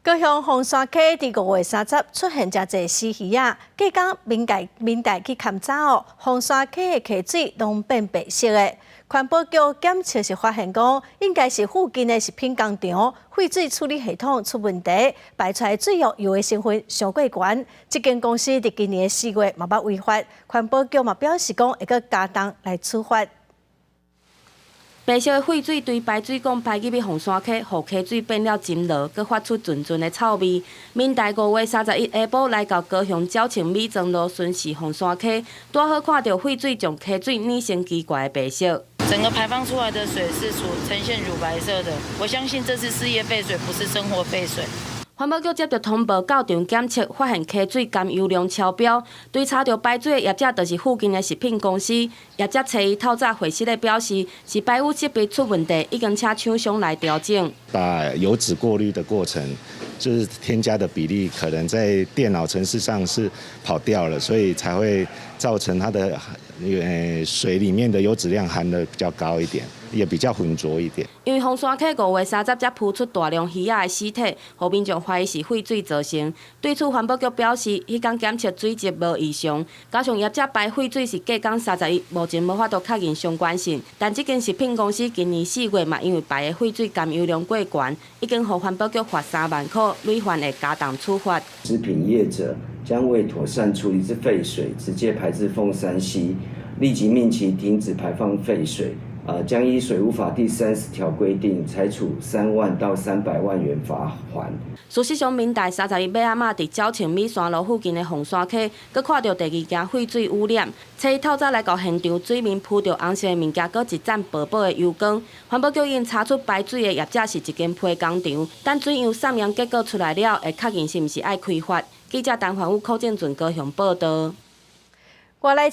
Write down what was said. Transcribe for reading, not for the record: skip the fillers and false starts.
高雄鳳山溪佇5月30出現誠濟死魚仔，隔工民界民代去勘查哦，鳳山溪的溪水攏變白色的。環保局檢測時發現講，應該是附近的食品工廠廢水處理系統出問題，排出來水藥油的成分傷過懸。這間公司佇今年4月嘛捌違法，環保局嘛表示講會閣加重來處罰。白色的廢水對排水管排入去鳳山溪，予溪水變了真濁，閣發出陣陣的臭味。民代5月31下晡來到高雄鳥情美莊路巡視鳳山溪，拄好看著廢水將溪水染成奇怪的白色。整個排放出來的水是屬呈現乳白色的，我相信這是事業廢水，不是生活廢水。環保局接著通報到場檢測，發現溪水含油量超標。追查著排水的業者，就是附近的食品公司。業者揣伊透早會室咧表示，是排污設備出問題，已經請廠商來調整。把油脂過濾的過程，就是添加的比例可能在電腦程式上是跑掉了，所以才會造成它的水裡面的油脂量含得比較高一點，也比較渾濁一點。因為鳳山溪5月30才浮出大量魚仔的死體，予民眾懷疑是廢水造成。對此，環保局表示，彼工檢測水質無異常，加上業者排廢水是隔工31，目前無法度確認相關性。但這間食品公司今年4月嘛，因為排的廢水含油量過懸，已經予環保局罰3萬箍，累犯會加重處罰。食品業者將未妥善處理之廢水直接排至鳳山溪，立即命其停止排放廢水。啊，將依水污法第30條規定，裁處3萬到300萬元罰鍰。事實上，民代31尾仔仔佇鳥情美山路附近的鳳山溪，閣看著第二件廢水污染。初一透早來到現場，水面浮著紅色的物件，閣一盞薄薄的油光。環保局已經查出排水的業者是一間批工廠，等水樣送驗結果出來了，會確認是毋是愛開罰。記者陳環宇、柯正俊高雄報導。我來。